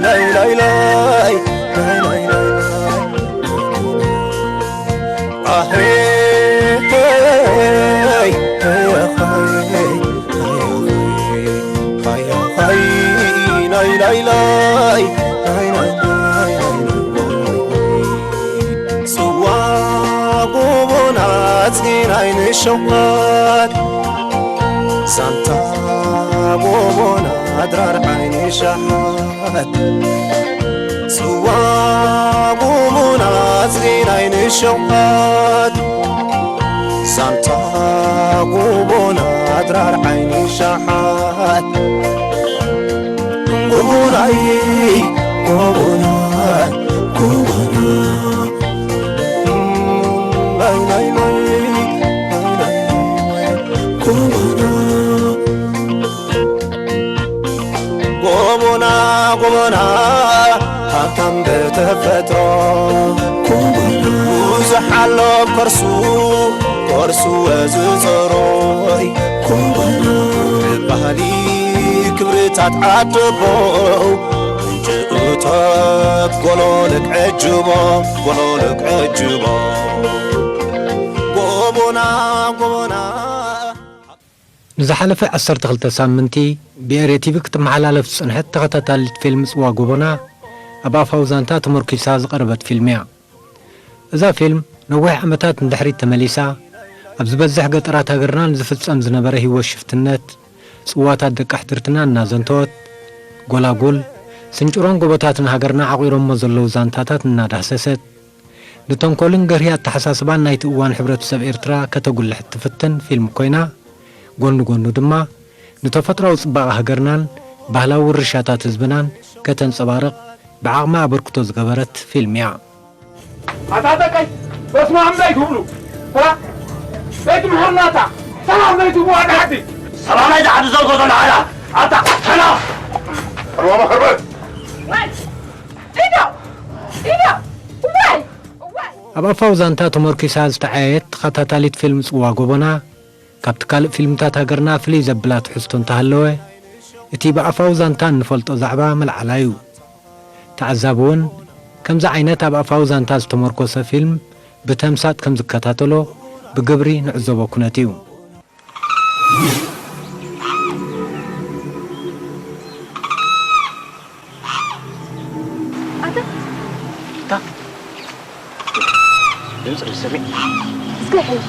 ላይላይላይ ላይላይላይ ኣሄይ ሃያኸይ ሃያኸይ ላይላይላይ ላይላይላይ ጽዋ ጎቦና ጽናይ ንሸውሃት ዛንታ ጎቦና ድራር ዓይኒ ሸሓት ጽዋ ጎቦና ጽናይ ንሸውሃት ዛንታ ጎቦና ድራር ዓይኒ ሸሓት ጎቦናይ ጎቦና ጎቦና ጎቦና ጎቦና ሃብታም ብተፈጥሮ ብዙሕ ኣሎ ከርሱ ከርሱ ዝጸሮይ ባህሊ ክብርታት ዓደቦ እቶት ጎሎልክ ዕጅቦ ጎሎልክ ዕጅቦ ጎቦና ጎቦና ንዝሓለፈ ዓሰርተ ክልተ ሳምንቲ ብኤሪ ቲቪ ክትመሓላለፍ ዝጸንሐት ተኸታታሊት ፊልም ጽዋ ጎቦና ኣብ ኣፋዊ ዛንታ ተመርኪሳ ዝቐረበት ፊልም እያ። እዛ ፊልም ነዊሕ ዓመታት ንድሕሪት ተመሊሳ ኣብ ዝበዝሕ ገጠራት ሃገርና ንዝፍጸም ዝነበረ ህይወት ሽፍትነት፣ ጽዋታት ደቂ ኣሕድርትና እናዘንተወት፣ ጎላጉል፣ ስንጭሮን ጎቦታትን ሃገርና ዓቑሮሞ ዘለዉ ዛንታታት እናዳህሰሰት፣ ንተንኮልን ገርሂ ኣተሓሳስባን ናይቲ እዋን ሕብረተሰብ ኤርትራ ከተጉልሕ እትፍትን ፊልም ኮይና፣ ጎኒ ጎኑ ድማ ንተፈጥሮኣዊ ጽባቐ ሃገርናን ባህላዊ ውርሻታት ህዝብናን ከተንጸባርቕ ብዓቕማ ኣበርክቶ ዝገበረት ፊልም እያ። ኣታ ጠቀይ በስመ ኣብ እንዳይትብሉ ራ ዘይትምሕርናታ ሰላም ዘይትብዋ ዳሕቲ ሰላም ናይ ዝዓዲ ዘልኮ ዘሎ ሓላ ኣታ ሰላም ኣርባባ ከርበል ኢዶ ኢዶ ዋይ ዋይ ኣብ ኣፋዊ ዛንታ ተመርኪሳ ዝተዓየየት ተኸታታሊት ፊልም ጽዋ ጎቦና ካብቲ ካልእ ፊልምታት ሃገርና ፍልይ ዘብላ ትሕዝቶ እንተሃለወ እቲ ብኣፋዊ ዛንታ እንፈልጦ ዛዕባ መልዓላዩ። ተዓዛቢ እውን ከምዚ ዓይነት ኣብ ኣፋዊ ዛንታ ዝተመርኮሰ ፊልም ብተምሳጥ ከም ዝከታተሎ ብግብሪ ንዕዘቦ ኩነት እዩ። ድምፂ ርሰሚ እስከ ሕሽ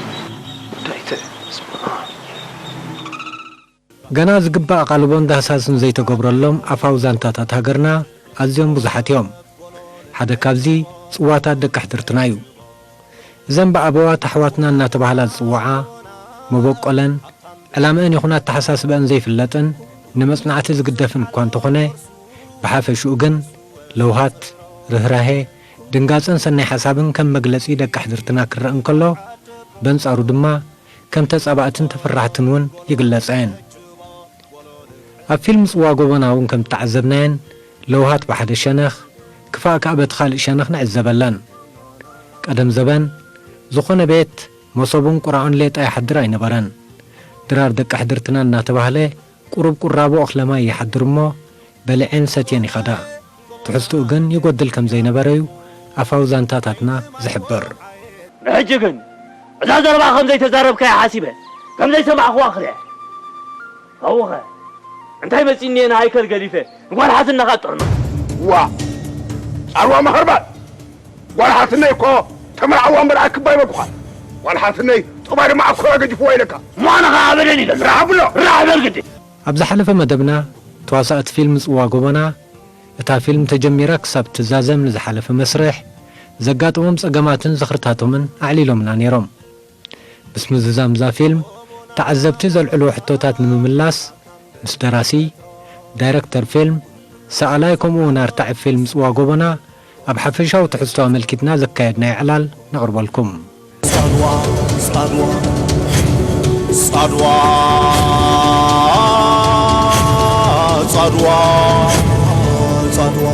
እንታይ ተ ስማ ገና ዝግባእ ኣቓልቦን ዳህሳስን ዘይተገብረሎም ኣፋዊ ዛንታታት ሃገርና ኣዝዮም ብዙሓት እዮም። ሓደ ካብዚ ጽዋታት ደቂ ኣሕድርትና እዩ። እዘን ብኣበዋት ኣሕዋትና እናተባህላ ዝጽውዓ፣ መበቆለን ዕላመአን ይኹን ኣተሓሳስበአን ዘይፍለጥን ንመጽናዕቲ ዝግደፍን እኳ እንተኾነ፣ ብሓፈሽኡ ግን ለውሃት፣ ርህራሄ፣ ድንጋጸን ሰናይ ሓሳብን ከም መግለጺ ደቂ ኣሕድርትና ክረአ እንከሎ፣ በንጻሩ ድማ ከም ተጻባእትን ተፈራሕትን እውን ይግለጻ እየን። ኣብ ፊልም ጽዋ ጎቦና እውን ከም እተዓዘብናየን፣ ለውሃት ብሓደ ሸነኽ፣ ክፋእ ከኣ በቲ ካልእ ሸነኽ ንዕዘበለን። ቀደም ዘበን፣ ዝኾነ ቤት መሶቡን ቁራዑን ሌጣ ይሓድር ኣይነበረን። ድራር ደቂ ኣሕድርትና እናተባህለ ቁሩብ ቁራቦ እኽለ ማይ ይሓድር እሞ በሊዐን ሰትየን ይኸዳ። ትሕዝትኡ ግን ይጎድል ከም ዘይነበረ እዩ ኣፋዊ ዛንታታትና ዝሕብር። ንሕጂ ግን እዛ ዘረባ ከም ዘይተዛረብካያ ሓሲበ ከም ዘይሰማዕኽዋ ክሪዐ። ኣውኸ እንታይ መጺኒ እየ ንሃይከል ገዲፈ ንጓል ሓትነኻ ጥዕኖ። ዋ ጻርዋ መኸርባት ጓል ሓትነይ እኮ ተመርዓዋ እምበር ኣክባ ይበልኩኻ። ጓል ሓትነይ ጡባ ድማ ኣኮራ ገጅፍዋ ኢለካ። ምዃኑ ኸዓ ኣበደን ኢለ ራሕ ብሎ። ራሕ በል ግዲ። ኣብ ዝሓለፈ መደብና ተዋሳእቲ ፊልም ጽዋ ጎቦና እታ ፊልም ተጀሚራ ክሳብ ትዛዘም ንዝሓለፈ መስርሕ ዘጋጠሞም ጸገማትን ዝኽርታቶምን ኣዕሊሎምና ነይሮም። ምስ ምዝዛም እዛ ፊልም ተዓዘብቲ ዘልዕልዎ ሕቶታት ንምምላስ ምስ ደራሲ፣ ዳይረክተር ፊልም፣ ሰኣላይ ከምኡ እውን ኣርታዒ ፊልም ጽዋ ጎቦና ኣብ ሓፈሻዊ ትሕዝቶ ኣመልኪትና ዘካየድናዮ ዕላል ነቕርበልኩም። ጻድዋ ጻድዋ ጻድዋ ጻድዋ ጻድዋ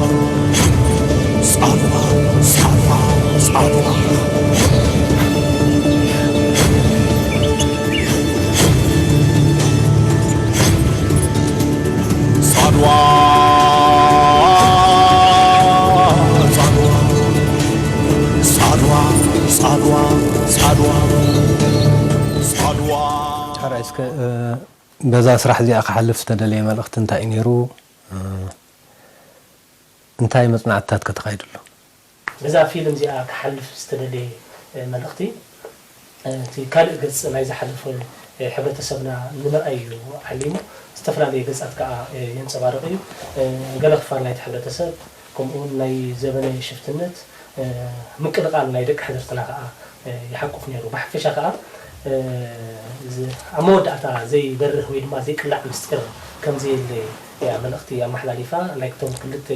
ጻድዋ ጻድዋ ጻድዋ ጻድዋ በዛ ስራሕ እዚኣ ክሓልፍ ዝተደለየ መልእኽቲ እንታይ እዩ ነይሩ? እ፣ እንታይ መጽናዕትታት ከ ተኻይዱ ኣሎ? በዛ ፊልም እዚኣ ክሓልፍ ዝተደለየ እ፣ መልእኽቲ እ፣ እቲ ካልእ ገጽ ናይ ዝሓለፈ እ፣ ሕብረተሰብና ንምርኣይ እዩ ዓሊሙ። ዝተፈላለየ ገጻት ከኣ እ፣ የንጸባርቕ እዩ። እ፣ ገለ ክፋል ናይቲ ሕብረተሰብ ከምኡውን ናይ ዘበነ ሽፍትነት እ፣ ምቅልቓል ናይ ደቂ ሕድርትና ከኣ እ፣ ይሓቁፍ ነይሩ። ብሓፈሻ ከኣ እ፣ ዝ- ኣብ መወዳእታ ዘይበርህ ወይ ድማ ዘይቅላዕ ምስጢር ከም ዘየለ እያ መልእኽቲ ኣመሓላሊፋ። ላይክ እቶም ክልተ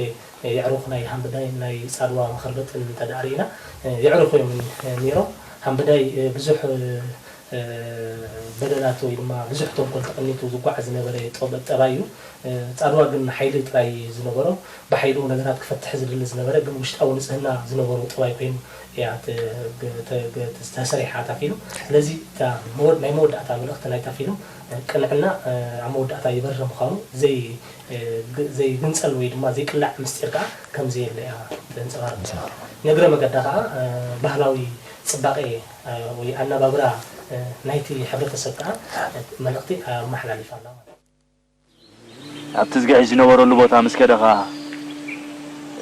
የዕሩኽ ናይ ሃምብዳይን ናይ ጻድዋ መኸርበጥን እንተ ደኣ ርኢና የዕሩኽ እዮም ነይሮም። ሃምብዳይ ብዙሕ በደላት ወይ ድማ ብዙሕ ተንኮል ተቐኒቱ ዝጓዓዝ ዝነበረ ጠባይ እዩ። ጻድዋ ግን ሓይሊ ጥራይ ዝነበሮ፣ ብሓይሉ ነገራት ክፈትሕ ዝደሊ ዝነበረ ግን ውሽጣዊ ንጽህና ዝነበሮ ጠባይ ኮይኑ እያ ተሰሪሓ እታ ፊልም። ስለዚ ናይ መወዳእታ መልእኽቲ ናይታ ፊልም ቅንዕና ኣብ መወዳእታ ይበርህ ምዃኑ ዘይ ዘይግንጸል ወይ ድማ ዘይቅላዕ ምስጢር ከኣ ከም ዘየለ እያ ተንጸባርቕ። ንእግረ መገዳ ከኣ ባህላዊ ጽባቐ ወይ ኣነባብራ ናይቲ ሕብረተሰብ ከኣ መልእኽቲ ኣመሓላሊፋ ኣላ ማለት እዩ። ኣብቲ ዝግዕሽ ዝነበረሉ ቦታ ምስ ከደ ኸኣ፣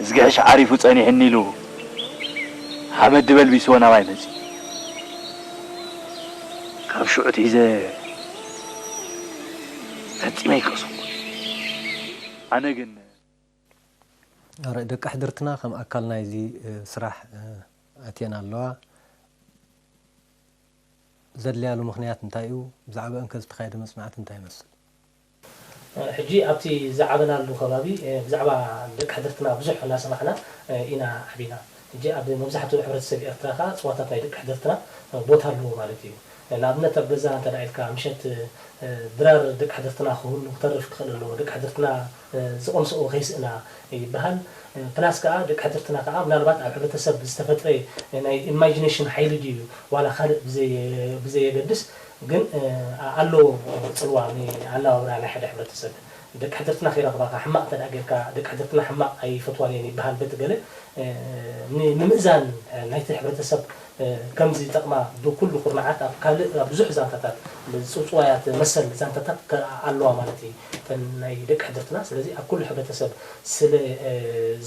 ዝግዕሽ ዓሪፉ ጸኒሑኒ ኢሉ ሓመድ ድበልቢስዎ ናባይ መጺኡ። ካብ ሽዑ ኣትሒዘ ፈጺመ ኣይከሰብኩን። ኣነ ግን። ኣረ ደቂ ሕድርትና ከም ኣካል ናይዚ ስራሕ ኣትየን ኣለዋ። ዘድልያሉ ምኽንያት እንታይ እዩ? ብዛዕባአን ከ ዝተኻየደ መጽናዕቲ እንታይ ይመስል? ሕጂ ኣብቲ ዝዓበናሉ ከባቢ ብዛዕባ ደቂ ሕድርትና ብዙሕ እናሰማዕና ኢና ዓቢና። ሕጂ ኣብ መብዛሕትኡ ሕብረተሰብ ኤርትራ ከኣ ጽዋታት ናይ ደቂ ሕድርትና ቦታ ኣለዎ ማለት እዩ። ንኣብነት ኣብ ገዛ እንተ ኢልካ ምሸት ድራር ደቂ ሕድርትና ክህሉ ክተርፍ ክኽእል ኣለዎ። ደቂ ሕድርትና ዝቐምስኦ ከይስእና ይበሃል። ፕላስ ከኣ ደቂ ሕድርትና ከኣ ምናልባት ኣብ ሕብረተሰብ ዝተፈጥረ ናይ ኢማጂነሽን ሓይሊ ድዩ ዋላ ካልእ ብዘየገድስ ግን ኣሎ ጽልዋ ንኣነባብራ ናይ ሓደ ሕብረተሰብ። ደቂ ሕድርትና ከይረኽባኻ ሕማቕ እንተ ጌርካ ደቂ ሕድርትና ሕማቕ ኣይፈትዋን እየን ይበሃል በቲ ገለ ንምእዛን ናይቲ ሕብረተሰብ ከም ዝጠቕማ ብኩሉ ኩርናዓት ኣብ ካልእ ኣብ ብዙሕ ዛንታታት ጽውጽዋያት መሰል ዛንታታት ኣለዋ ማለት እዩ እተን ናይ ደቂ ሕድርትና። ስለዚ ኣብ ኩሉ ሕብረተሰብ ስለ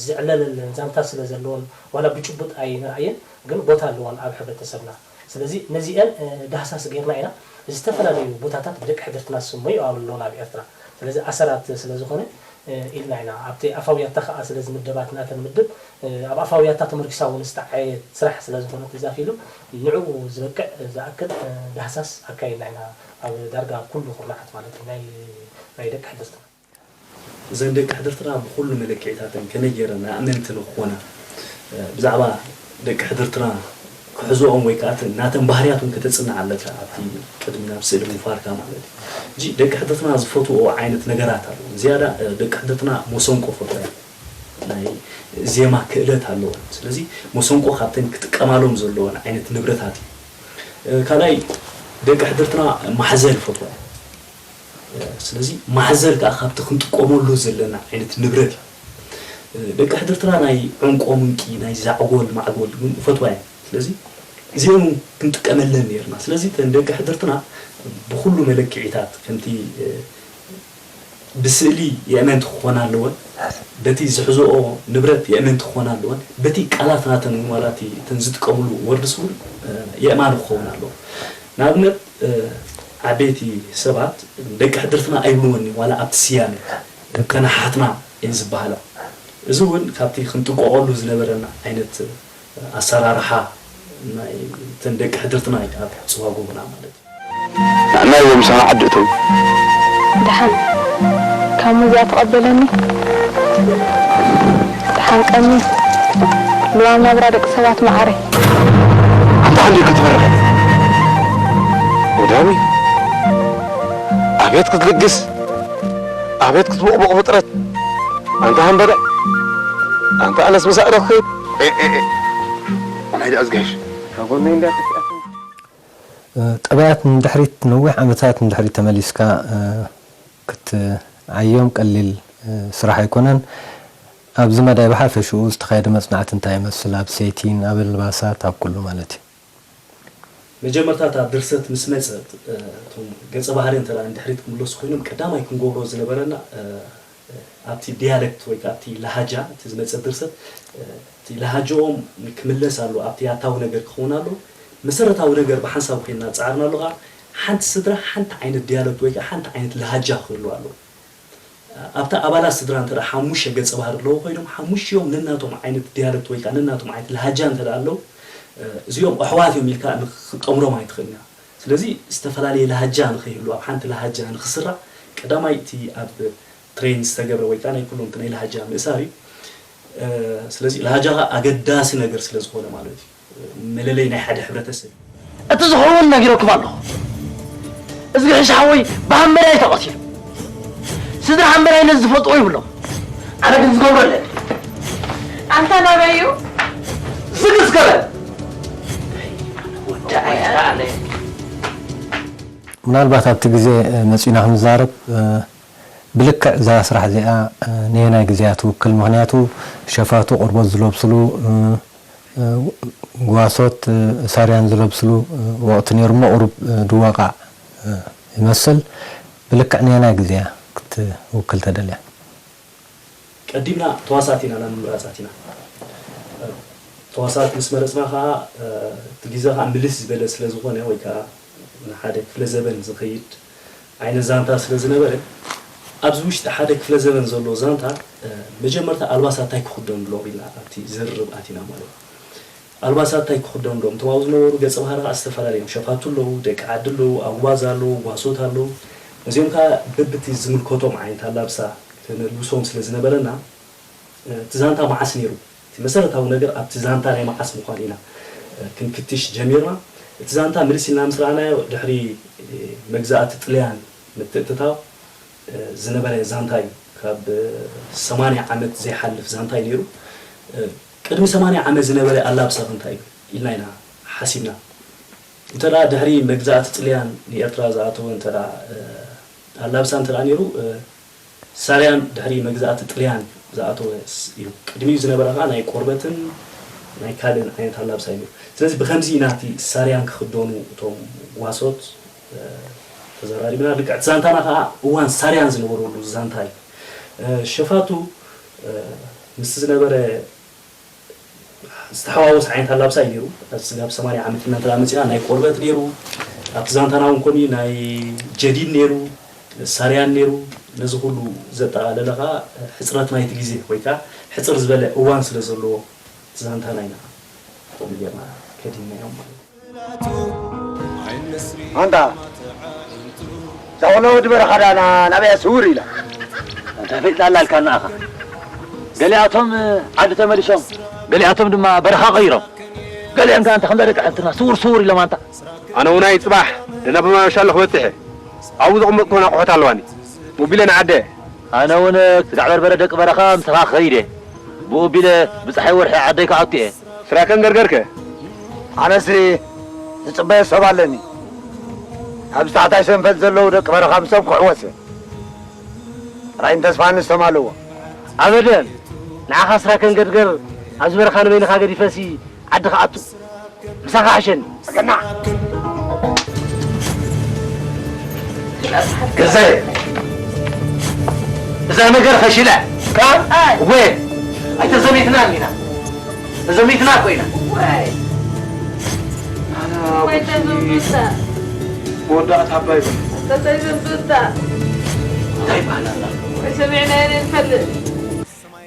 ዝዕለለለን ዛንታ ስለ ዘለዎን ዋላ ብጭቡጥ ኣይንርኣየን ግን ቦታ ኣለዎን ኣብ ሕብረተሰብና። ስለዚ ነዚአን ዳህሳስ ጌርና ኢና ዝተፈላለዩ ቦታታት ብደቂ ሕድርትና ዝስመዩ ኣለዉ ናብ ኤርትራ። ስለዚ ኣሰራት ስለ ዝኾነ ኢልና ኢና ኣብቲ ኣፋዊ ያታ ከኣ ስለ ዝምደባት ናተን ምድብ ኣብ ኣፋዊ ያታ ተመርኪሳ እውን ዝተዓየት ስራሕ ስለ ዝኾነት እዛ ፊልም ንዕኡ ዝበቅዕ ዝኣክል ዳህሳስ ኣካይድና ኢና ኣብ ዳርጋ ኩሉ ኩርናዓት ማለት እዩ ናይ ናይ ደቂ ሕድርትና። እዘን ደቂ ሕድርትና ብኹሉ መለክዒታተን ከመይ ገይረን ኣእመንቲ ንክኾና ብዛዕባ ደቂ ሕድርትና ክሕዝኦም ወይ ከዓ ናተን ባህርያት እውን ከተፅንዕ ኣለካ ኣብቲ ቅድሚ ናብ ስእሊ ምንፋርካ ማለት እዩ። ሕጂ ደቂ ሕድርትና ዝፈትዎ ዓይነት ነገራት ኣሎ። ዝያዳ ደቂ ሕድርትና መሰንቆ ፈትዋ ናይ ዜማ ክእለት ኣለዎ። ስለዚ መሰንቆ ካብተን ክጥቀማሎም ዘለዎን ዓይነት ንብረታት እዩ። ካልኣይ ደቂ ሕድርትና ማሕዘል ፈትዋ ስለዚ ማሕዘል ከዓ ካብቲ ክንጥቀመሉ ዘለና ዓይነት ንብረት እዩ። ደቂ ሕድርትና ናይ ዕንቆ ምንቂ ናይ ዛዕጎል ማዕጎል እውን ይፈትዋ እዮም። ስለዚ እዚኦም ክንጥቀመለን ነርና። ስለዚ እተን ደቂ ሕድርትና ብኩሉ መለክዒታት ከምቲ ብስእሊ የእመንቲ ክኾና ኣለወን፣ በቲ ዝሕዝኦ ንብረት የእመንቲ ክኾና ኣለወን፣ በቲ ቃላት ናተን እውን ዋላ እቲ እተን ዝጥቀምሉ ወርድስ እውን የእማኒ ክኸውን ኣለዎ። ንኣብነት ዓበይቲ ሰባት ደቂ ሕድርትና ኣይብልወን ዋላ ኣብቲ ስያሜ ደቀን ኣሓትና እየን ዝበሃላ። እዚ እውን ካብቲ ክንጥንቀቐሉ ዝነበረና ዓይነት ኣሰራርሓ ናይ እተን ደቂ ሕድርትና እዩ ኣብ ፅዋ ጎቦና ማለት እዩ። ንዓይ እውን ምሳና ዓዲ እተው። ደሓን ካብ ሙዚያ ተቐበለኒ። ደሓን ቀኒ ልዋም ናብራ ደቂ ሰባት መዓረይ። ኣንታ ክንደይ ክትበርቕ ወዳሚ ኣቤት ክትልግስ ኣቤት ክትቦቕቦቕ ፍጥረት ኣንታ ሃምበዳ ኣንታ ኣነስ ምሳእ ዶ ክኸይድ ናይ ደኣ ዝገሽ ካብ ጎነይ እንዳ ተስኣት ጠባያት ንድሕሪት ነዊሕ ዓመታት ንድሕሪት ተመሊስካ ክትዓዮም ቀሊል ስራሕ ኣይኮነን። ኣብዚ መዳይ ብሓፈሽኡ ዝተኻየደ መጽናዕቲ እንታይ ይመስል? ኣብ ሴቲን፣ ኣብ ኣልባሳት፣ ኣብ ኩሉ ማለት እዩ። መጀመርታ እታ ድርሰት ምስ መጸት፣ እ፣ እቶም ገጸ ባህሪ እንተ ደኣ ንድሕሪት ክምለሱ ኮይኖም፣ ቀዳማይ ክንገብሮ ዝነበረና፣ እ፣ እ፣ ኣብቲ ዲያለክት ወይ ከኣ ኣብቲ ለሃጃ እቲ ዝመጸ ድርሰት፣ እ፣ እቲ ለሃጅኦም ክምለስ ኣሎ፣ ኣብቲ ያታዊ ነገር ክኸውን ኣሎ። መሰረታዊ ነገር ብሓንሳብ ኮይንና ጸዓርና ኣሎ ከኣ፣ ሓንቲ ስድራ ሓንቲ ዓይነት ዲያለክት ወይ ከኣ ሓንቲ ዓይነት ለሃጃ ክህልዋ ኣለዎ። ኣብታ ኣባላት ስድራ እንተ ደኣ ሓሙሽተ ገጸ ባህሪ ኣለዉ ኮይኖም፣ ሓሙሽቲኦም ነናቶም ዓይነት ዲያለክት ወይ ከኣ ነናቶም ዓይነት ለሃጃ እንተ ደኣ ኣለዉ፣ እ፣ እዚኦም ኣሕዋት እዮም ኢልካ ንኽጠምሮም ኣይትኽእልን ኢኻ። ስለዚ ዝተፈላለየ ለሃጃ ንኸይህሉ፣ ኣብ ሓንቲ ለሃጃ ንኽስራዕ፣ ቀዳማይ እቲ ኣብ ትሬን ዝተገብረ ወይ ከኣ ናይ ኩሎም እቲ ናይ ለሃጃ ምእሳር እዩ። እ፣ ስለዚ ለሃጃ ከኣ ኣገዳሲ ነገር ስለ ዝኾነ ማለት እዩ። መለለይ ናይ ሓደ ሕብረተሰብ እዩ። እቲ ዝኸውን ነጊረኩም ኣለኹ። እዝጊ ሕሽ ሓወይ ብሃመዳ እዩ ተቐቲሉ። ስድራ ሃመዳይ ነዚ ዝፈልጥዎ ይብሎም። ኣነ ግን ዝገብሮ ኣለኒ። ኣንታ ናበይ እዩ? ዝግ እስከ በል። ወዲ ኣይተኣለ። ምናልባት ኣብቲ ግዜ፣ እ፣ መጺእና ክንዛረብ፣ እ፣ ብልክዕ እዛ ስራሕ እዚኣ፣ እ፣ ነየናይ ግዜ እያ ትውክል? ምኽንያቱ ሸፋቱ ቆርበት ዝለብስሉ፣ እ፣ እ፣ ጓሶት፣ እ፣ ሳርያን ዝለብስሉ፣ እ፣ ወቕቲ ነይሩ እሞ ቁሩብ፣ እ፣ ድወቓዕ፣ እ፣ ይመስል። ብልክዕ ነየናይ ግዜ እያ ክትውክል ተደልያ? ቀዲምና ተዋሳእቲ ኢና ናብ ምምራጽ ኣቲና። ተዋሳእቲ ምስ መረጽና ከኣ፣ እቲ ግዜ ከኣ ምልስ ዝበለ ስለ ዝኾነ፣ ወይ ከኣ ንሓደ ክፍለ ዘበን ዝኸይድ ዓይነት ዛንታ ስለ ዝነበረ፣ ኣብዚ ውሽጢ ሓደ ክፍለ ዘበን ዘሎ ዛንታ፣ መጀመርታ ኣልባሳት እንታይ ክኽደኑ ኣለዎም ኢልና ኣብቲ ዝርርብ ኣቲና ማለት እዩ። ኣልባሳት እንታይ ክኽደኑ ኣለዎም? እቶም ኣብኡ ዝነበሩ ገጸ ባህሪ ከኣ ዝተፈላለዩ እዮም። ሸፋቱ ኣለዉ፣ ደቂ ዓዲ ኣለዉ፣ ኣጉባዝ ኣለዉ፣ ጓሶት ኣለዉ። ነዚኦም ከኣ በብቲ ዝምልከቶም ዓይነት ኣላብሳ ክነልብሶም ስለ ዝነበረና፣ እቲ ዛንታ መዓስ ነይሩ? እቲ መሰረታዊ ነገር ኣብቲ ዛንታ ናይ መዓስ ምዃኑ ኢና ክንፍትሽ ጀሚርና። እቲ ዛንታ ምልስ ኢልና ምስ ረኣናዮ፣ ድሕሪ መግዛእቲ ጥልያን ምትእትታው ዝነበረ ዛንታ እዩ። ካብ ሰማንያ ዓመት ዘይሓልፍ ዛንታ እዩ ነይሩ። ቅድሚ ሰማንያ ዓመት ዝነበረ ኣላብሳ ከ እንታይ እዩ ኢልና ኢና ሓሲብና። እንተ ደኣ ድሕሪ መግዛእቲ ጥልያን ንኤርትራ ዝኣተወ እንተ ደኣ፣ እ፣ ኣላብሳ እንተ ደኣ ነይሩ፣ እ፣ ሳርያን ድሕሪ መግዛእቲ ጥልያን ዝኣተወ ስ-፣ እዩ። ቅድሚኡ ዝነበረ ከኣ ናይ ቆርበትን ናይ ካልእን ዓይነት ኣላብሳ እዩ ነይሩ። ስለዚ ብኸምዚ ኢና እቲ ሳርያን ክኽደኑ እቶም ጓሶት፣ እ፣ ተዘራሪብና። ልክዕ እቲ ዛንታና ከኣ እዋን ሳርያን ዝነበረሉ ዛንታ እዩ። እ፣ ሸፋቱ፣ እ፣ ምስቲ ዝነበረ ዝተሓዋወሰ ዓይነት ኣላብሳ እዩ ነይሩ። ኣብ ስጋብ ሰማንያ ዓመት ኢና እንተ መጺና ናይ ቆርበት ነይሩ። ኣብቲ ዛንታና እውን ከምኡ ናይ ጀዲድ ነይሩ፣ ሳርያን ነይሩ። ነዚ ኩሉ ዘጠቓለለ ከኣ ሕጽረት ናይቲ ግዜ ወይ ከኣ ሕጽር ዝበለ እዋን ስለ ዘለዎ እቲ ዛንታና ኢና ከምኡ ጌርና ከዲንናዮም ማለት እዩ። ኣንታ እዛ ወዲ በረኻ ደኣ ናበይ ስውር ኢላ? እንታይ ፈሊጣ ኣላ ኢልካ ንኣኻ? ገሊኣቶም ዓዲ ተመሊሶም፣ ገሊኣቶም ድማ በረኻ ቀይሮም። ገሊኦም ከኣ እንተ ከምዛ ደቂ ዓድና ስውር ስውር ኢሎም ኣንታ። ኣነ እውን ኣይ ጽባሕ ደናብ ማሻሎ ክበጽሕ እየ። ኣብኡ ዘቐመጥኩወን ኣቑሑት ኣለዋኒ። ሙቢለ ንዓደ። ኣነ እውን ስጋዕ በርበረ ደቂ በረኻ ምሳኻ ክኸይድ እየ። ብኡ ኣቢለ ብጸሓይ ወርሒ ዓደይ ክኣቱ እየ። ስራከን ገርገርከ? ኣነሲ ዝጽበዮ ሰብ ኣለኒ። ኣብዚ ታሕታይ ሰንፈት ዘለዉ ደቂ በረኻ ምሶም ክሕወስ እየ። ራእይን ተስፋን ንሶም ኣለዎ። ኣበደን! ንዓኻ ስራከን ገርገር ኣብዚ በረኻ ንበይንኻ ገዲፈሲ ዓዲ ክኣቱ። ምሳኻ ሓሸኒ። ገዛየ፣ እዛ ነገር ፈሺላ። ካብ? ኣይ። እወ፣ ኣይተዘሚትናን ኢና። ተዘሚትና እኮ ኢና። ዋይ። ኣና ዋይ፣ ወዲ ተዘምብታ። መወዳእታ ኣባይ በል። ተዘምብታ። እንታይ ይበሃል ኣላ? ወይ ሰሚዕናዮ ዘይንፈልጥ።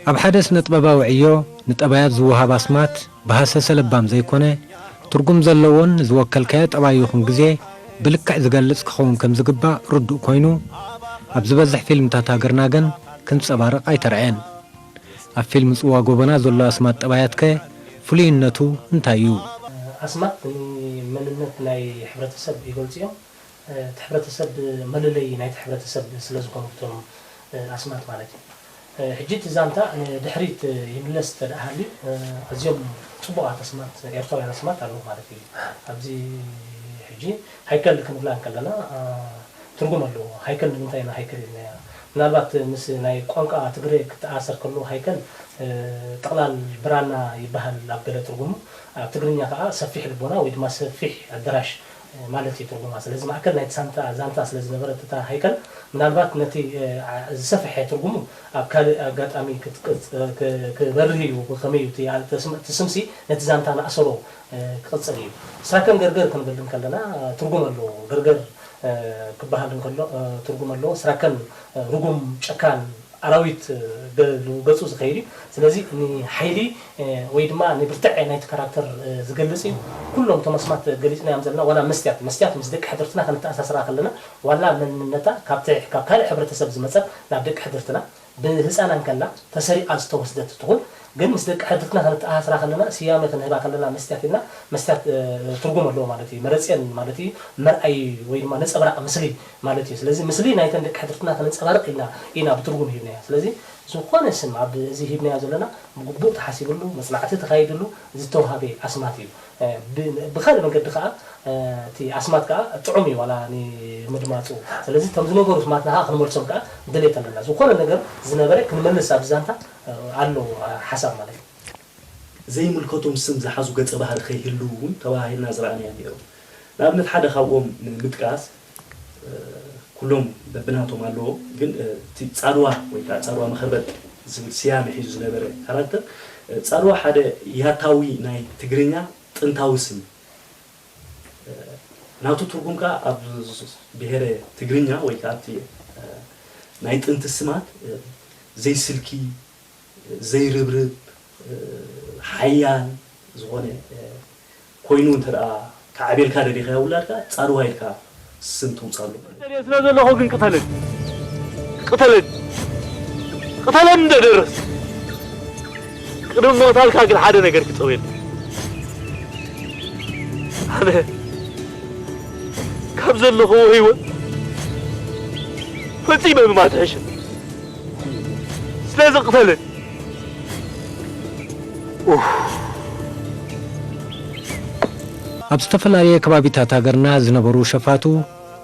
ኣብ ሓደ ስነ-ጥበባዊ ዕዮ ንጠባያት ዝወሃብ ኣስማት ብሃሰሰ ለባም ዘይኮነ፣ ትርጉም ዘለዎን ንዝወከልካዮ ጠባይ ይኹን ግዜ ብልክዕ ዝገልጽ ክኸውን ከም ዝግባእ ርዱእ ኮይኑ፣ ኣብ ዝበዝሕ ፊልምታት ሃገርና ግን ክንጸባረቕ ኣይተራእየን። ኣብ ፊልም ጽዋ ጎበና ዘሎ ኣስማት ጠባያትከ ፍሉይነቱ እንታይ እዩ? ኣስማት ንመንነት ናይ ሕብረተሰብ ይገልጹ እዮም። እቲ ሕብረተሰብ መለለዪ ናይቲ ሕብረተሰብ ስለ ዝኾኑ እቶም ኣስማት ማለት እዩ። ሕጂ እቲ ዛንታ ንድሕሪት ይምለስ እንተ ደኣ ሃልዩ፣ ኣዝዮም ጽቡቓት ኣስማት፣ ኤርትራውያን ኣስማት ኣለዉ ማለት እዩ። ኣብዚ ሕጂ ሃይከል ክንብላ እንከለና፣ ትርጉም ኣለዎ። ሃይከል ንምንታይ ኢና ሃይከል ኢልናያ? ምናልባት ምስ ናይ ቋንቋ ትግረ ክተኣሳሰር ከሎ ሃይከል፣ እ፣ ጥቕላል ብራና ይበሃል ኣብ ገለ ትርጉሙ። ኣብ ትግርኛ ከኣ ሰፊሕ ልቦና ወይ ድማ ሰፊሕ ኣዳራሽ፣ እ፣ ማለት እዩ ትርጉማ። ስለዚ ማእከል ናይቲ ሳንታ ዛንታ ስለ ዝነበረት እታ ሃይከል፣ ምናልባት ነቲ፣ እ፣ ዓ-፣ ዝሰፍሐ ትርጉሙ ኣብ ካልእ ኣጋጣሚ ክትቅጽ-፣ እ፣ ክ-፣ ክበርህ እዩ። ብኸመይ እዩ እቲ፣ ኣ-፣ እቲ ስም-፣ እቲ ስምሲ ነቲ ዛንታ ንኣሰሮ፣ እ፣ ክቕጽል እዩ። ስራከን ገርገር ክንብል እንከለና፣ እ፣ ትርጉም ኣለዎ። ገርገር፣ እ፣ ክበሃል እንከሎ፣ እ፣ ትርጉም ኣለዎ። ስራከን፣ እ፣ ርጉም፣ ጨካን፣ ኣራዊት፣ እ፣ ገ-፣ ገጹ ዝኸይድ እዩ። ስለዚ ንሓይሊ፣ እ፣ ወይ ድማ ንብርትዐ ናይቲ ካራክተር፣ እ፣ ዝገልጽ እዩ። ኩሎም እቶም ኣስማት ገሊጽናዮም ዘለና ዋላ መስትያት፣ መስትያት ምስ ደቂ ሕድርትና ከነተኣሳስራ ከለና ዋላ መንነታ ካብቲ፣ ካብ ካልእ ሕብረተሰብ ዝመጸት ናብ ደቂ ሕድርትና ብህጻና እንከላ ተሰሪቓ ዝተወስደት ትኹን፣ ግን ምስ ደቂ ሕድርትና ከነተኣሳስራ ከለና ስያመ ክንህባ ከለና መስትያት ኢልና፣ መስትያት፣ እ፣ ትርጉም ኣለዎ ማለት እዩ። መረጽየን ማለት እዩ፣ መርኣይ ወይ ድማ ነጸብራቕ ምስሊ ማለት እዩ። ስለዚ ምስሊ ናይተን ደቂ ሕድርትና ከነንጸባርቕ ኢልና ኢና ብትርጉም ሂብናዮ። ስለዚ ዝኾነ ስም ኣብ እዚ ሂብናዮ ዘለና ብግቡእ ተሓሲብሉ፣ መጽናዕቲ ተኻይድሉ ዝተውሃበ ኣስማት እዩ። እ፣ ብ-፣ ብኻልእ መንገዲ ከኣ፣ እ፣ እቲ ኣስማት ከኣ ጥዑም እዩ ዋላ ንምድማጹ። ስለዚ እቶም ዝነበሩ ስማትና ከኣ ክንመልሶም ከኣ ድሌት ኣለና። ዝኾነ ነገር ዝነበረ ክንመልስ ኣብዚ ዛንታ፣ እ፣ ኣሎ፣ እ፣ ሓሳብ ማለት እዩ። ዘይምልከቶም ስም ዝሓዙ ገጸ ባህሪ ከይህልዉ እውን ተባሂልና ዝረኣናዮም ነይሮም። ንኣብነት ሓደ ካብኦም ንምጥቃስ፣ እ፣ ኩሎም በብናቶም ኣለዎ፣ ግን፣ እ፣ እቲ ጻድዋ ወይ ከኣ ጻድዋ መኸርበጥ ዝብል ስያመ ሒዙ ዝነበረ ካራክተር፣ እ፣ ጻድዋ ሓደ ያታዊ ናይ ትግርኛ ጥንታዊ ስም እዩ። እ፣ ናቱ ትርጉም ከኣ ኣብ ብሄረ ትግርኛ ወይ ከኣ ኣብቲ፣ እ፣ ናይ ጥንቲ ስማት፣ እ፣ ዘይስልኪ፣ ዘይርብርብ፣ እ፣ ሓያል ዝኾነ፣ እ፣ ኮይኑ እንተ ደኣ ክዓብየልካ ደሊኻዮ ውላድካ ጻድዋ ኢልካ ስም ተውጻሉ። ስለ ዘለኹ ግን ቅተለኒ፣ ቅተለኒ፣ ቅተለኒ እንደ ደረስ። ቅድሚ ምቕታልካ ግን ሓደ ነገር ክጸውየልካ። ኣነ ካብ ዘለኽዎ ህይወት ፈጺመ ምማት ሕሸ። ስለዚ ቅተለኒ። ኡፍ። ኣብ ዝተፈላለየ ከባቢታት ሃገርና ዝነበሩ ሸፋቱ፣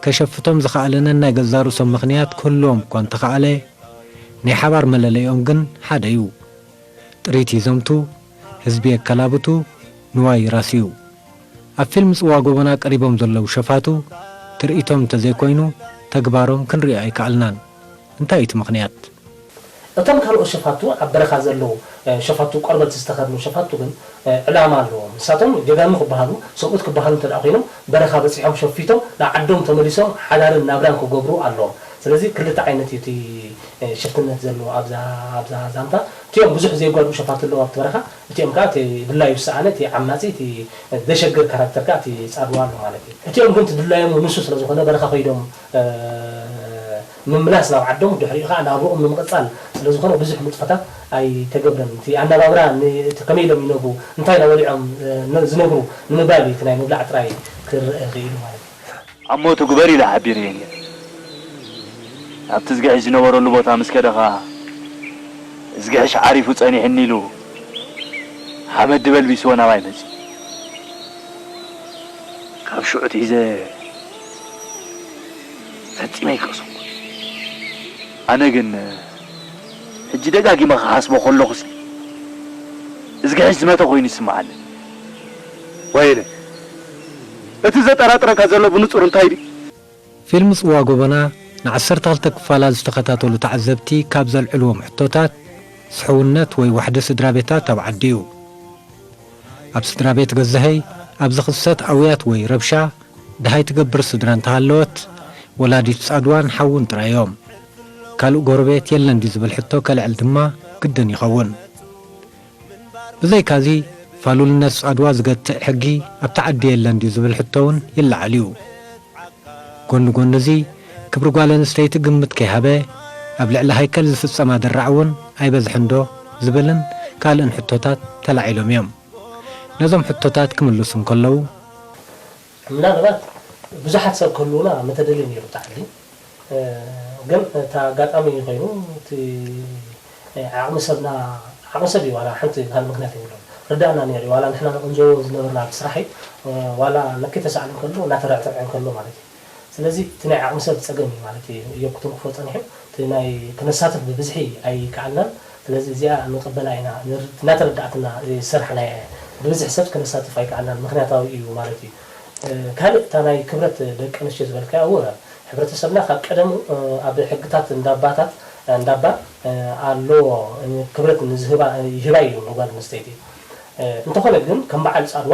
ከሸፍቶም ዝኸኣለ ነናይ ገዛእ ርእሶም ምኽንያት ክህልዎም እኳ እንተኸኣለ፣ ናይ ሓባር መለለይኦም ግን ሓደ እዩ። ጥሪት ይዘምቱ፣ ህዝቢ የከላብቱ፣ ንዋይ ይራስዩ። ኣብ ፊልም ጽዋ ጎበና ቀሪቦም ዘለዉ ሸፋቱ፣ ትርኢቶም እንተዘይኮይኑ፣ ተግባሮም ክንሪኦ ኣይከኣልናን። እንታይ እዩ እቲ ምኽንያት? እቶም ካልኦት ሸፋቱ፣ ኣብ በረኻ ዘለዉ፣ እ፣ ሸፋቱ ቆርበት ዝተኸድኑ ሸፋቱ ግን፣ እ፣ ዕላማ ኣለዎም። ንሳቶም ጀጋኑ ክበሃሉ፣ ሰብኡት ክበሃሉ እንተ ደኣ ኮይኖም፣ በረኻ በጺሖም ሸፊቶም፣ ናብ ዓዶም ተመሊሶም ሓዳርን ናብራን ክገብሩ ኣለዎም። ስለዚ ክልተ ዓይነት እዩ እቲ፣ እ፣ ሽፍትነት ዘለዎ ኣብዛ፣ ኣብዛ ዛንታ። እቲኦም ብዙሕ ዘይጓድኡ ሸፋቱ ኣለዉ ኣብቲ በረኻ፣ እቲኦም ከኣ እቲ ድላዩ ዝሰኣነ፣ እቲ ዓማጺ፣ እቲ ደሸግር ካራክተር ከኣ እቲ ጻድዋ ኣሎ ማለት እዩ። እቲኦም ግን እቲ ድላዮም ንሱ ስለ ዝኾነ በረኻ ከይዶም፣ እ፣ ምምላስ ናብ ዓዶም፣ ድሕሪኡ ከኣ ናብርኦም ንምቕጻል ስለ ዝኾነ ብዙሕ ንጥፈታት ኣይተገብረን። እቲ ኣነባብራ ን-፣ እቲ ከመይ ኢሎም ይነብሩ፣ እንታይ ኢና በሊዖም፣ እ፣ ን-፣ ዝነብሩ ንምባል እዩ እቲ ናይ ምብላዕ ጥራይ ክረአ ክኢሉ ማለት እዩ። ኣብ ሞቱ ግበር ኢለ ሓቢረዮ ነይረ። ኣብቲ ዝግሕሽ ዝነበረሉ ቦታ ምስ ከደ ኸኣ፣ ዝግሕሽ ዓሪፉ ጸኒሑኒ ኢሉ፣ ሓመድ ድበልቢስዎ ናባይ መጺኡ። ካብ ሽዑ ኣትሒዘ ፈጺመ ኣይክእሶን። ኣነ ግን ሕጂ ደጋጊመ ክሓስቦ ከለኹሲ፣ ዝግሕሽ ዝመተ ኮይኑ ይስምዓኒ። ወይለ፣ እቲ ዘጠራጥረካ ዘሎ ብንጹር እንታይ ድዩ? ፊልም ጽዋ ጎበና ንዓሰርተ ክልተ ክፋላት ዝተኸታተሉ ተዓዘብቲ ካብ ዘልዕልዎም ሕቶታት፣ ስሕውነት ወይ ዋሕዲ ስድራ ቤታት ኣብ ዓዲ እዩ። ኣብ ስድራ ቤት ገዛሀይ ኣብ ዝኽሰት ኣውያት ወይ ረብሻ፣ ደሃይ ትገብር ስድራ እንተሃለወት፣ ወላዲት ጻድዋን ሓውን ጥራይ እዮም። ካልእ ጎረቤት የለን ድዩ ዝብል ሕቶ ከልዕል ድማ ግድን ይኸውን። ብዘይካዚ፣ ፋሉልነት ጻድዋ ዝገትእ ሕጊ ኣብቲ ዓዲ የለን ድዩ ዝብል ሕቶ እውን ይለዓል እዩ። ጎኒ ጎኒ እዚ፣ ክብሪ ጓል ኣንስተይቲ ግምት ከይሃበ፣ ኣብ ልዕሊ ሃይከል ዝፍጸም ኣደራዕ እውን ኣይበዝሕን ዶ ዝብልን ካልእን ሕቶታት ተላዒሎም እዮም። ነዞም ሕቶታት ክምልሱ እንከለዉ፣ ምናልባት ብዙሓት ሰብ ክህልዉና ምተደልየ ነይሩ ኣብቲ ዓዲ። እ፣ ግን እቲ ኣጋጣሚ ኮይኑ እቲ፣ እ፣ ዓቕሚ ሰብና፣ ዓቕሚ ሰብ እዩ፣ ዋላ ሓንቲ ካልእ ምኽንያት የብሉን። ርዳእና ነይሩ እዩ፣ ዋላ ንሕና ንቕንዘዎ ዝነበርና ኣብቲ ስራሕ እዩ፣ እ፣ ዋላ ነከይተሳእነ እንከሎ፣ እናተረዕተዐ እንከሎ ማለት እዩ። ስለዚ እቲ ናይ ዓቕሚ ሰብ ጸገም እዩ ማለት እዩ፣ እዮብ ክትንክፎ ጸኒሑ። እቲ ናይ ክነሳትፍ ብብዝሒ ኣይከኣልናን። ስለዚ እዚኣ ንቕበላ ኢና፣ ንር-፣ እናተረዳእትና ዝሰርሕና እያ። ብብዝሒ ሰብ ክነሳትፍ ኣይከኣልናን፣ ምኽንያታዊ እዩ ማለት እዩ። እ፣ ካልእ እታ ናይ ክብረት ደቂ ኣንስትዮ ዝበልካያ፣ እወ፣ ሕብረተሰብና ካብ ቀደሙ፣ እ፣ ኣብ ሕግታት እንዳባታት፣ እንዳባ፣ እ፣ ኣለዎ፣ እ፣ ክብረት ንዝህባ፣ ይህባ እዩ ንጓል ኣንስተይቲ። እ፣ እንተኾነ ግን ከም በዓል ጻድዋ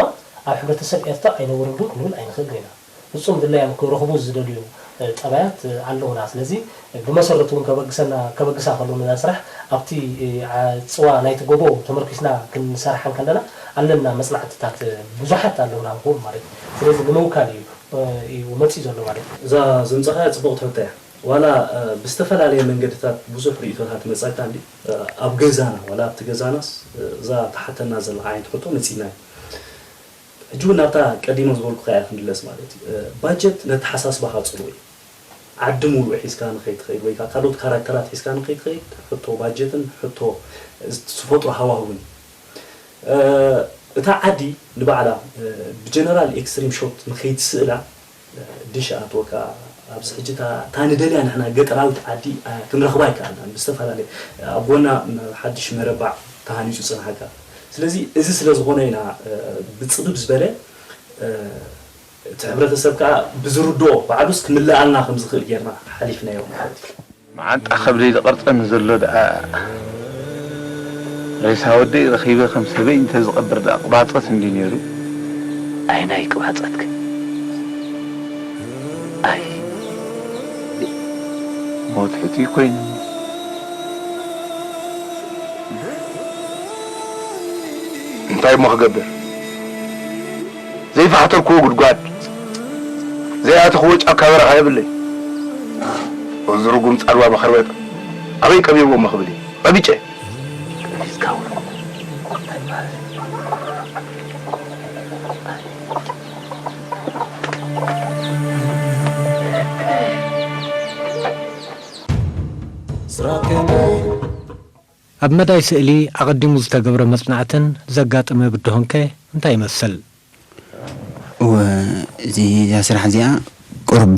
ኣብ ሕብረተሰብ ኤርትራ ኣይነብርን ዶ ክንብል ኣይንኽእልን ኢና። ፍጹም ድላዮም ክረኽቡ ዝደልዩ፣ እ፣ ጠባያት፣ እ፣ ኣለዉና። ስለዚ ብመሰረቱ እውን ከበግሰና፣ ከበግሳ ከለዉ ነዛ ስራሕ ኣብቲ፣ እ፣ ዓ-፣ ጽዋ ናይቲ ጎቦ ተመርኪስና ክንሰርሓ እንከለና ኣለና መጽናዕትታት፣ እ፣ ብዙሓት ኣለዉና ንኽውን ማለት እዩ። ስለዚ ንምውካል እዩ፣ እ፣ እዩ መጺኡ ዘሎ ማለት እዩ። እዛ ዘምጻኻያ ጽቡቕቲ ሕቶ እያ። ዋላ፣ እ፣ ብዝተፈላለየ መንገድታት ብዙሕ ርእይቶታት መጻካ እንዲ፣ እ፣ ኣብ ገዛና፣ ዋላ ኣብቲ ገዛናስ፣ እ፣ እዛ ተሓተና ዘላ ዓይነት ሕቶ መጺና እዩ። ሕጂ እውን ናብታ ቀዲመ ዝበልኩኻ እያ ክንድለስ ማለት እዩ። እ፣ ባጀት ነተሓሳስባኻ ጽልዎ እዩ። ዓዲ ሙሉእ ሒዝካ ንኸይትኸይድ ወይ ከዓ ካልኦት ካራክተራት ሒዝካ ንኸይትኸይድ ሕቶ ባጀትን ሕቶ ዝፈጥሮ ሃዋህውን እዩ። እ፣ እታ ዓዲ ንባዕላ፣ እ፣ ብጀነራል ኤክስትሪም ሾት ንኸይትስእላ፣ እ፣ ድሽ ኣትወካ ኣብዚ ሕጂ እታ፣ እታ ንደልያ ንሕና ገጠራዊት ዓዲ፣ እ፣ ክንረኽባ ኣይከኣልናን። ብዝተፈላለየ ኣብ ጎና፣ እ፣ ሓድሽ መረባዕ ተሃኒጹ ጽንሓካ። ስለዚ እዚ ስለ ዝኾነ ኢና፣ እ፣ ብጽብብ ዝበለ፣ እ፣ እቲ ሕብረተሰብ ከኣ ብዝርድኦ ባዕሉስ ክምልኣልና ከም ዝኽእል ጌርና ሓሊፍናዮ ማለት እዩ። መዓንጣ ከብደይ ዝቐርጸኒ ዘሎ ደኣ ሬሳ ወደይ ረኺበ ከም ሰበይ እንተዝቐብር ደኣ ቅባጸት እንድዩ ነይሩ። ኣይናይ ቅባጸት ግን ኣይ ሞት ሕቱይ ኮይኑ። እንታይ እሞ ክገብር? ዘይፋሕተርክዎ ጉድጓድ፣ ዘይኣተኽዎ ጫካ በረኻ የብለይ። እዚ ርጉም ጻድዋ መኸርበጥ ኣበይ ቀቢርዎ እሞ ክብል እየ። ቀቢጨ። ኣብ መዳይ ስእሊ ኣቐዲሙ ዝተገብረ መጽናዕትን ዘጋጠመ ብድሆንከ እንታይ ይመስል? እወ፣ እዚ እዛ ስራሕ እዚኣ ቁሩብ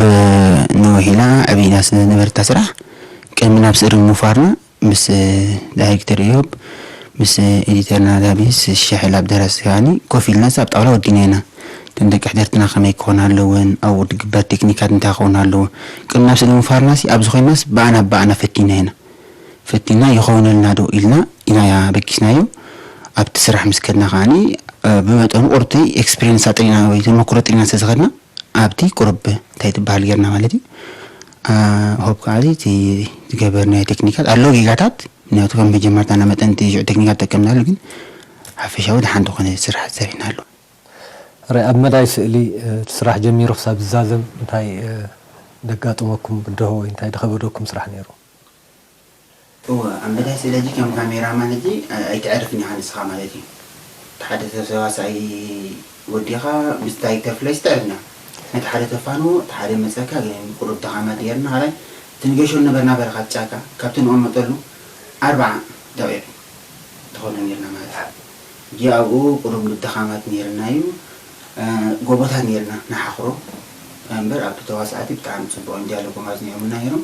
ነዊሕ ኢላ ዕብይ ኢላ ስለ ዝነበረት እታ ስራሕ፣ ቅድሚ ናብ ስእሊ ምውፋርና ምስ ዳይሬክተር ኢዮብ፣ ምስ ኤዲተርና ዳቢስ ሸሕል ኣብ ደራሲ ከኣኒ ኮፍ ኢልናስ ኣብ ጣውላ ወዲና ኢና። እተን ደቂ ሕደርትና ከመይ ክኾና ኣለወን፣ ኣብኡ ዝግበር ቴክኒካት እንታይ ክኾና ኣለዎ። ቅድሚ ናብ ስእሊ ምውፋርናሲ ኣብዚ ኮይናስ ብኣና ብኣና ፈቲና ኢና። ፈቲና ይኸውነልና ዶ ኢልና ኢና ኣበጊስናዮ። ኣብቲ ስራሕ ምስ ከድና ከዓኒ ብመጠኑ ቁርብቲ ኤክስፒሪየንስ ኣጥሪና ወይ ተመክሮ ኣጥሪና ስለ ዝኸድና ኣብቲ ቁርብ እንታይ ትበሃል ጌርና ማለት እዩ። ሆፕ ከዓ እቲ ዝገበርናዮ ቴክኒካት ኣሎ ጌጋታት፣ ምክንያቱ ከም መጀመርታና መጠን እቲ ሽዑ ቴክኒካት ተጠቀምናሉ፣ ግን ሓፈሻዊ ደሓን ዝኾነ ስራሕ ሰሪሕናሉ። ረ ኣብ መዳይ ስእሊ እቲ ስራሕ ጀሚሩ ክሳብ ዝዛዘም እንታይ ደጋጥመኩም ብድሆ ወይ እንታይ ዝኸበደኩም ስራሕ ነይሩ? እወ ኣብ መዳይ ስእሊ ሕጂ ከም ካሜራማን ሕጂ ኣይትዕርፍን ኢኻ ንስኻ ማለት እዩ። እቲ ሓደ ተዋሳኣይ ወዲኻ ምስ ዳይሬክተር ፍለይስ ትዕርፍና ነቲ ሓደ ተፋንዎ እቲ ሓደ መፀካ ግን ቁሩብ ድኻማት ነርና። ካልኣይ እቲ ንገሾ ነበርና በረኻ ጫካ ካብቲ ንቕመጠሉ ኣርባዓ ደቂቕ ትኾኖ ነርና ማለት እዩ። ሕጂ ኣብኡ ቁሩብ ድኻማት ነርና እዩ። ጎቦታት ነርና ንሓኽሮ እምበር ኣብቲ ተዋሳእቲ ብጣዕሚ ፅቡቕ እንዲያሎ ጎማዝ ነይሮምና ነይሮም።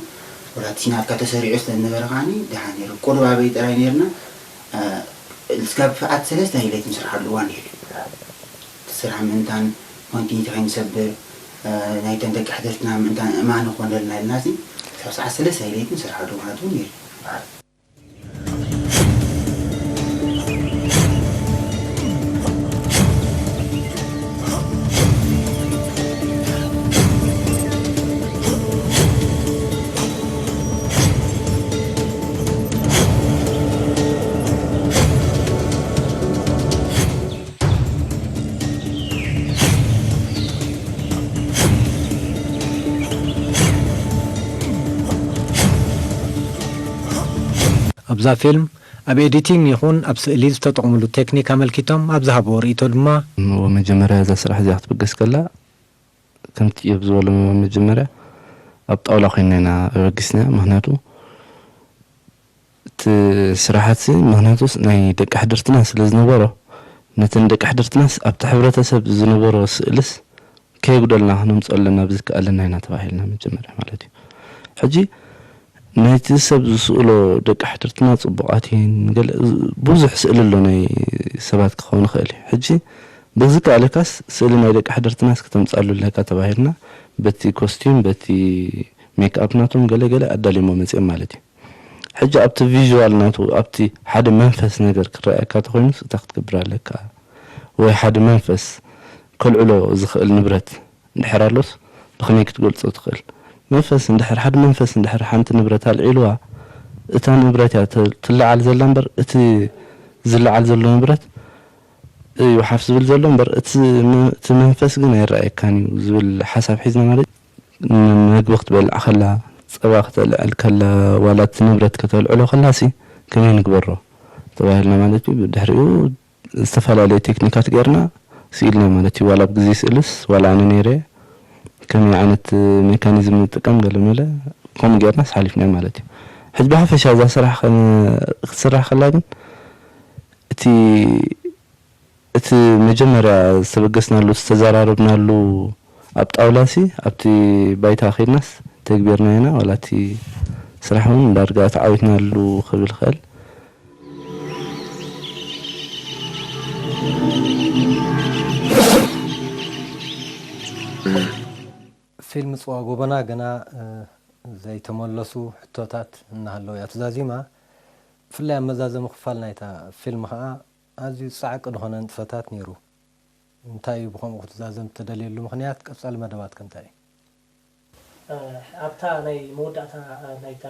ወላ እቲ ናትካ ተሰሪዑ ስለ ዝነበረ ከዓኒ ደሓን ነይሩ። ቁሩብ ኣበይ ጥራይ ነርና እስካብ ሰዓት ሰለስተ ናይ ለይቲ ንስርሓሉ እዋን ነይሩ እዩ። እቲ ስራሕ ምእንታን ኮንቲኒቲ ከይንሰብር ናይተን ደቂ ሕድርትና ምእንታን እማን ይኾነልና ኢልና ሲ ክሳብ ሰዓት ሰለስተ ናይ ለይቲ ንስርሓሉ እዋናት እውን ነይሩ እዩ። ኣብዛ ፊልም ኣብ ኤዲቲንግ ይኹን ኣብ ስእሊ ዝተጠቕምሉ ቴክኒክ ኣመልኪቶም ኣብ ዝሃብዎ ርእይቶ ድማ፣ እወ መጀመርያ እዛ ስራሕ እዚኣ ክትብገስ ከላ ከምቲ እዮብ ዝበሎ መጀመርያ ኣብ ጣውላ ኮይንና ኢና ኣበጊስናያ። ምኽንያቱ እቲ ስራሓት ምኽንያቱስ ናይ ደቂ ሕድርትና ስለ ዝነበሮ ነተን ደቂ ሕድርትናስ ኣብቲ ሕብረተሰብ ዝነበሮ ስእልስ ከየጉደልና ክነምፅኦ ኣለና ብዝከኣለና ኢና ተባሂልና መጀመርያ ማለት እዩ። ሕጂ ናይቲ ሰብ ዝስእሎ ደቂ ሕድርትና ጽቡቓት እየን። ገለ ብዙሕ ስእሊ ኣሎ ናይ ሰባት ክኸውን ይኽእል እዩ። ሕጂ ብዝከኣለካስ ስእሊ ናይ ደቂ ሕድርትናስ ክተምጻሉ ኣለካ ተባሂልና በቲ ኮስቲዩም፣ በቲ ሜክኣፕ ናቶም ገለ ገለ ኣዳልዮሞ መጺኦም ማለት እዩ። ሕጂ ኣብቲ ቪዥዋል ናቱ፣ ኣብቲ ሓደ መንፈስ ነገር ክረኣየካ ተኾይኑስ እንታይ ክትገብር ኣለካ? ወይ ሓደ መንፈስ ከልዕሎ ዝኽእል ንብረት እንድሕር ኣሎስ ብኸመይ ክትገልጾ ትኽእል? መንፈስ እንድሕር፣ ሓደ መንፈስ እንድሕር ሓንቲ ንብረት ኣልዒልዋ፣ እታ ንብረት እያ ት-፣ ትለዓል ዘላ እምበር፣ እቲ ዝለዓል ዘሎ ንብረት እዩ ሓፍ ዝብል ዘሎ እምበር፣ እቲ መ-፣ እቲ መንፈስ ግን ኣይረኣየካን እዩ ዝብል ሓሳብ ሒዝና ማለት፣ ን-፣ ምግቢ ክትበልዕ ከላ፣ ጸባ ክተልዕል ከላ፣ ዋላ እቲ ንብረት ከተልዕሎ ከላሲ ከመይ ንግበሮ ተባሂልና ማለት እዩ። ብድሕሪኡ ዝተፈላለዩ ቴክኒካት ጌርና ስኢልና ማለት እዩ። ዋላ ኣብ ግዜ ስእልስ ዋላ ኣነ ነይረ ከመይ ዓይነት ሜካኒዝም ንጥቀም ገለ መለ ከምኡ ጌርና ሓሊፍና ማለት እዩ። ሕጂ ብሓፈሻ እዛ ስራሕ ከ-፣ ክትስራሕ ከላ ግን እቲ፣ እቲ መጀመርያ ዝተበገስናሉ ዝተዘራረብናሉ ኣብ ጣውላሲ ኣብቲ ባይታ ከይድናስ ተግቢርና ኢና። ዋላ እቲ ስራሕ እውን ዳርጋ ተዓዊትናሉ ክብል ይኽእል። ፊልም ጽዋ ጎበና ገና ዘይተመለሱ ሕቶታት እናሃለዉ እያ ተዛዚማ። ብፍላይ ኣብ መዛዘሚ ክፋል ናይታ ፊልም ኸኣ ኣዝዩ ጻዕቂ ዝኾነ ንጥፈታት ነይሩ። እንታይ እዩ ብኸምኡ ክትዛዘም እተደልየሉ ምኽንያት? ቀጻሊ መደባትከ እንታይ እዩ? ኣብታ ናይ መወዳእታ ናይታ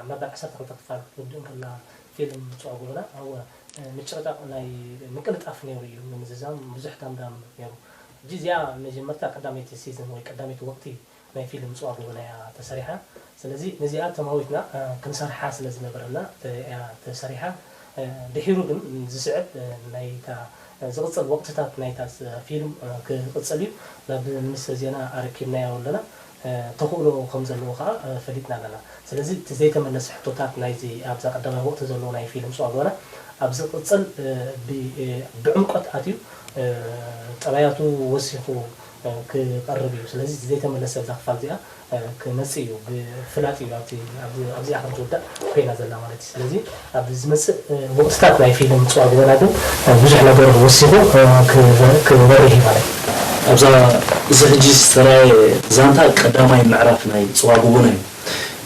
መበል ዓሰርተ ክልተ ክፋል ክትውድእ እንከላ ፊልም ጽዋ ጎበና፣ እወ፣ ምጭቕጣቕ ናይ ምቅልጣፍ ነይሩ እዩ፣ ምምዝዛም ብዙሕ ዳምዳም ነይሩ። ሕጂ እዚኣ መጀመርታ ቀዳመይቲ ሲዝን ወይ ቀዳመይቲ ወቕቲ ናይ ፊልም ጽዋ ጎበና እያ ተሰሪሓ። ስለዚ ነዚኣ ተማዊትና ክንሰርሓ ስለ ዝነበረና እያ ተሰሪሓ። ድሒሩ ግን ዝስዕብ ናይታ ዝቕጽል ወቕትታት ናይታ ፊልም ክቕጽል እዩ። ናብ ሚኒስተር ዜና ኣረኪብናዮ ኣለና። ተኽእሎ ከም ዘለዎ ከኣ ፈሊጥና ኣለና። ስለዚ እቲ ዘይተመለሰ ሕቶታት ናይዚ ኣብዛ ቀዳማይ ወቕቲ ዘለዎ ናይ ፊልም ጽዋ ጎበና ኣብ ዝቕጽል ብዕምቆት ኣትዩ ጠባያቱ ወሲኹ ክቐርብ እዩ። ስለዚ እቲ ዘይተመለሰ ኣብዛ ክፋል እዚኣ ክመጽእ እዩ፣ ብፍላጥ እዩ ኣብቲ ኣብዚኣ ከም ትውዳእ ኮይና ዘላ ማለት እዩ። ስለዚ ኣብ ዝመጽእ ወቕትታት ናይ ፊልም ጽዋ ጎበና ግን ብዙሕ ነገር ወሲኹ ክበርህ እዩ ማለት እዩ። ኣብዛ እዚ ሕጂ ዝተራእየ ዛንታ ቀዳማይ ምዕራፍ ናይ ጽዋ ጎበና እዩ።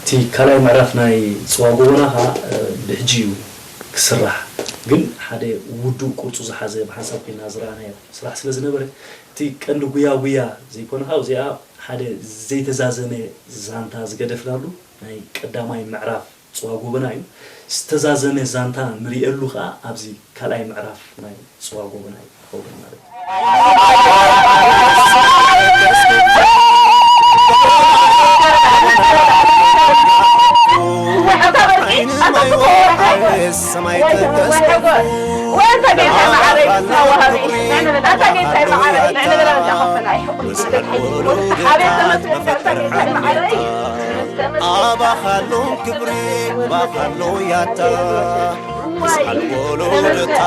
እቲ ካልኣይ ምዕራፍ ናይ ጽዋ ጎበና ከኣ ብሕጂ እዩ ክስራሕ፣ ግን ሓደ ውዱእ ቅርጹ ዝሓዘ ብሓንሳብ ኮይና ዝረኣናዮ ስራሕ ስለ ዝነበረ፣ እቲ ቀንዲ ጉያ ጉያ ዘይኮነ፣ ካብዚኣ ሓደ ዘይተዛዘመ ዛንታ ዝገደፍናሉ ናይ ቀዳማይ ምዕራፍ ጽዋ ጎበና እዩ። ዝተዛዘመ ዛንታ ንርእየሉ ከኣ ኣብዚ ካልኣይ ምዕራፍ ናይ ጽዋ ጎበና እዩ ክኸውን ማለት እዩ። ኣባኻሎም ክብሪ ባኻሎ ያታ ስዓል ወሎደታ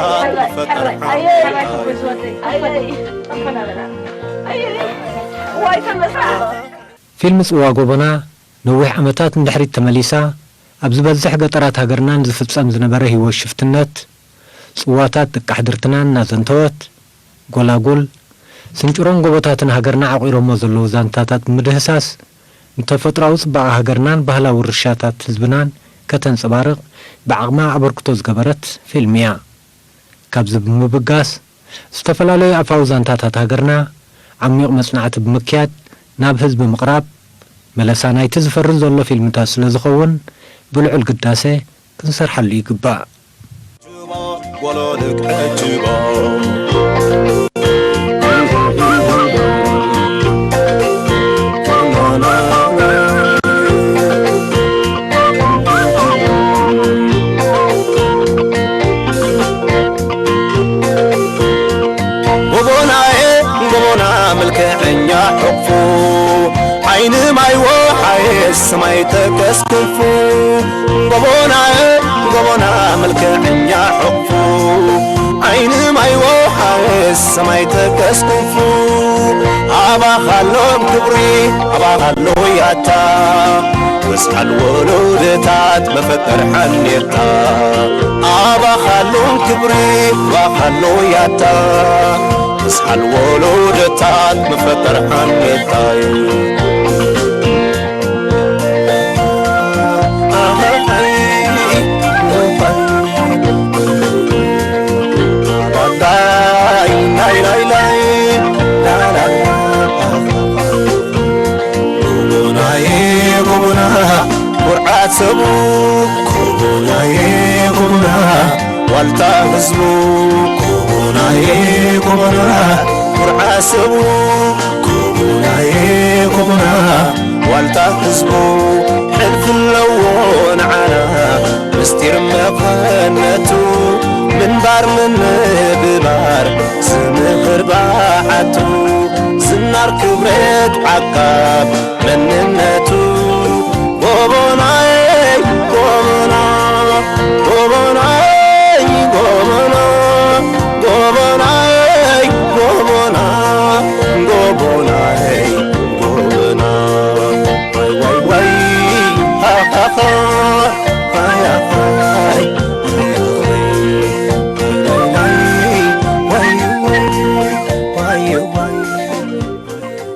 ፈጠር ዓወታ ፊልም ጽዋ ጎቦና ነዊሕ ዓመታት ንድሕሪት ተመሊሳ፣ ኣብ ዝበዝሕ ገጠራት ሃገርናን ዝፍጸም ዝነበረ ህይወት ሽፍትነት፣ ጽዋታት ደቂ ሕድርትናን እናዘንተወት፣ ጎላጉል፣ ስንጭሮን ጎቦታትን ሃገርና ዓቑሮሞ ዘለዉ ዛንታታት ብምድህሳስ፣ ንተፈጥሮኣዊ ጽባቐ ሃገርናን ባህላዊ ውርሻታት ህዝብናን ከተንጸባርቕ ብዓቕማ ኣበርክቶ ዝገበረት ፊልም እያ። ካብዚ ብምብጋስ፣ ዝተፈላለዩ ኣፋዊ ዛንታታት ሃገርና ዓሚቕ መጽናዕቲ ብምክያድ ናብ ህዝቢ ምቕራብ፣ መለሳ ናይቲ ዝፈሪ ዘሎ ፊልምታት ስለ ዝኸውን፣ ብልዑል ግዳሴ ክንሰርሓሉ ይግባእ። ጎቦናዬ ጎቦና መልክዐኛ ዕቕፉ ዓይኒ ማይ ወሓየ ሰማይ ጠቀስ ክንፉ ጎቦናዬ ጎቦና መልክዐኛ ዕቕፉ ዓይኒ ማይ ወሓየ ሰማይ ተከስኩፉ ኣባኻሎም ክብሪ ኣባኻሎ ያታ። ምስሓል ወሎደታት መፈጠር ሓኔታ ኣባኻሎም ክብሪ ኣባኻሎ ያታ። ምስሓል ወሎደታት መፈጠር ሓኔታይ። ዋልታ ህዝቡ። ኮቦናዬ ኮቦና ኩርዓ ሰቡ። ኮቦናዬ ኮቦና ዋልታ ህዝቡ። ሕልፊ ኣለዎ ንዓና ምስጢር መቐነቱ። ምንባር ምንብባር ዝምህር በዓቱ። ዝናር ክብረት ዓቃብ መን